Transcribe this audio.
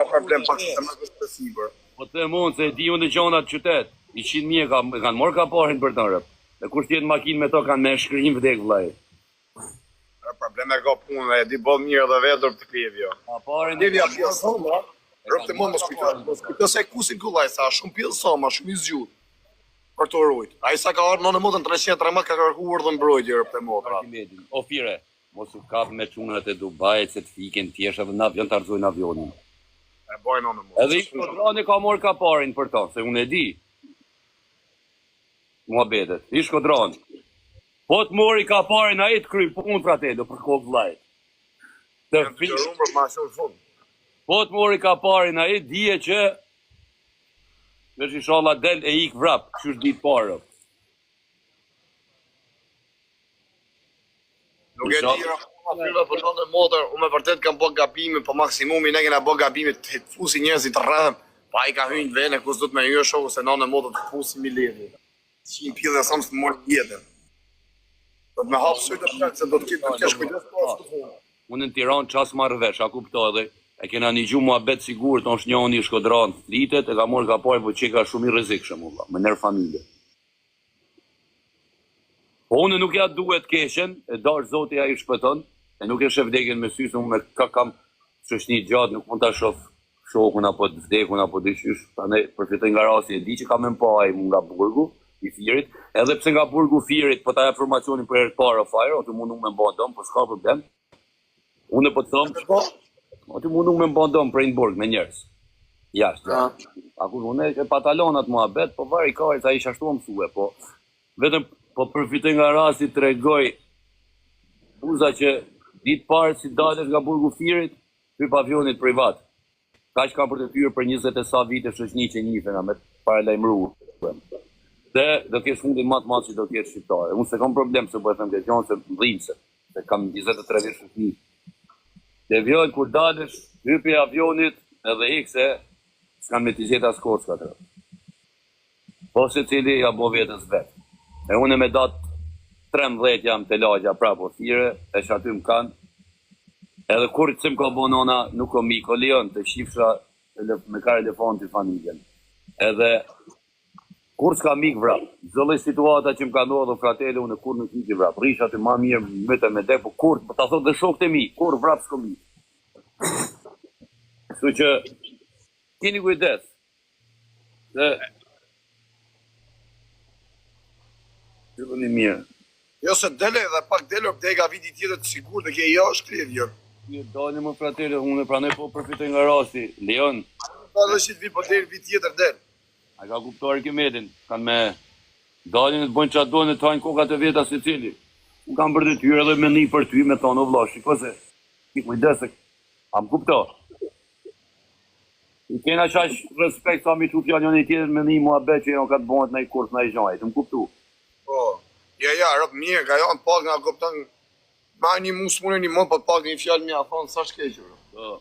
Problem pak se më është të sipër. Po të them unë se e di unë gjonat qytet. I qind mje ka, e kanë morë kaparin për të rëp. Dhe kush t'jetë në makinë me to kanë me shkrim vdek vllai. Ka problem e ka punë, e di boll mirë edhe vetë rob të Klevio. Kaparin Klevia pjellë soma, rob të mund mos kujto, mos kujto se kusin kollaj, sa shumë pjellë soma, shumë i zgjut për të rujt. Ai sa ka ardhur në motën 313 ka kërkuar dhe mbrojtje rob të motra. Arkimedin. O fire, mos u kap me çunat e Dubait se të fiken thjesht edhe në avion të rrëzojnë avionin. E bojnë në motën. Edhe i Shkodrani ka morë kaparin për to, se unë e di. Muhabetet, i Shkodrani. Po të mori kaparin ai të kryn punë fratelo për kokë vllait. Të Jam fik. të për ma shumë fund. Po të mori kaparin ai dije që veç inshallah del e ik vrap, qysh ditë parë. Nuk e di, aty po thonë motër, unë me vërtet kam bë gabime, po maksimumi ne kena bë gabime të fusi njerëzit të rrëhëm. Po ai ka hyrë në vene ku s'do të më hyjë shoku se nënë motër të fusi mileti. Si një pjellë sa më mor jetën. Do të më hap sytë plak se do të kesh do të kesh kujdes po ashtu. Unë në Tiranë ças marr vesh, a kupto edhe e kena një gjuhë muhabet sigurt, është njoni shkodran, flitet, e ka marrë kapari, po qeka shumë i rrezikshëm valla, më nër familje. Po unë nuk ja duhet keqen, e dash Zoti ai shpëton, e nuk e shef vdekjen me sy, se unë me ka kam shoqni gjatë, nuk mund ta shoh shokun apo të vdekun apo diçysh, prandaj përfitoj nga rasti, e di që ka me më pa ai mu nga burgu i Fierit, edhe pse nga burgu i Fierit po ta jap informacionin për herë të parë o Fire, o tu mundu me më bë dëm, po s'ka problem. Unë po të them, Po, o tu mundu me më bë dëm prej në burg me njerëz. Jashtë. Ja. A ku unë e patalon atë muhabet, po vari ka, se ai ashtu më mësue, po vetëm po përfitoj nga rasti tregoj Buza që ditë parë si dalësh nga burgu Fierit, hyp avionit privat. Kaq kam për detyrë për 20 e sa vite shoqni që njifena me paralajmëru. Dhe do kesh fundin më të madh që do kesh shqiptare. Unë s'e kam problem se po e them këtë gjë se më dhimbse, se kam 23 vjet shoqni. Devion kur dalësh, hypi avionit edhe ik se s'kan me t'i gjetë as kockat. Po secili ja bo vetes vet. E unë me datë 13 jam te lagja prapë o fire, e që aty më kanë. Edhe kur që më ka bo nona, nuk o mik, o Leon, të shifsha me kar elefanti familjen. Edhe kur s'ka mik vrap, çdo lloj situata që më ka ndodhur fratele, unë kur nuk iki vrap. Rrish aty ma mirë, myte me dek, po kur, po ta thot dhe shokët e mi, kur vrap s'ko mik. Kështu që keni kujdes. Dhe Filloni mirë. Jo se dele dhe pak dele dega viti tjetër të sigurt dhe ke jashtë Klevio. Mirë, dali më fratele, unë prandaj po përfitoj nga rasti. Leon, Pa dhe shit vit po deri vit tjetër del. a ka kuptuar Kimedin? Kanë me dalin e të bëjnë çfarë duan e të hajnë kokat e veta secili. Unë kam për detyrë edhe me një për ty me thonë o vlla, shiko se ki kujdes se a më kupto. I kena qaq respekt sa mi çu fjalë njëri tjetrit me një muhabet që jo ka të bëhet ndaj kurth ndaj gjë, të më kuptu. Po. Ja ja, rob mirë, ka janë pak nga kupton. Ma një mus munë një mund, po pak një fjalë më ja thon sa shkeq. Po.